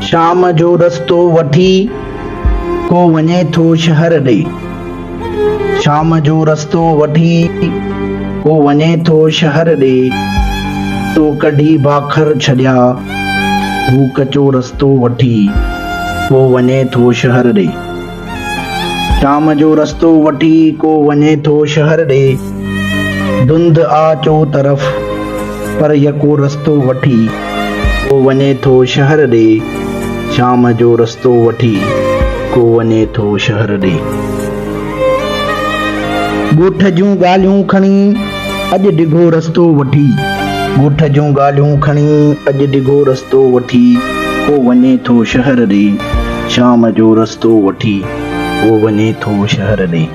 شام جو رستو وٺي ڪو وڃي ٿو شهر ڏي. شام جو رستو وٺي ڪو وڃي ٿو شهر ڏي. تو ڪڍي باکر ڇڏيا هو ڪچو رستو وٺي ڪو وڃي ٿو شهر ڏي. شام جو رستو وٺي ڪو وڃي ٿو شهر ڏي. ڌنڌ آ چو طرف پر يڪو رستو وٺي ڪو وڃي ٿو شهر ڏي. شام جو رستو وٺي ڪو وڃي ٿو شهر ڏي. ڳوٺ جون ڳالهيون کڻي اڄ ڊگهو رستو وٺي. ڳوٺ جون ڳالهيون کڻي اڄ ڊگهو رستو وٺي ڪو وڃي ٿو شهر ڏي. شام جو رستو وٺي ڪو وڃي ٿو شهر ڏي.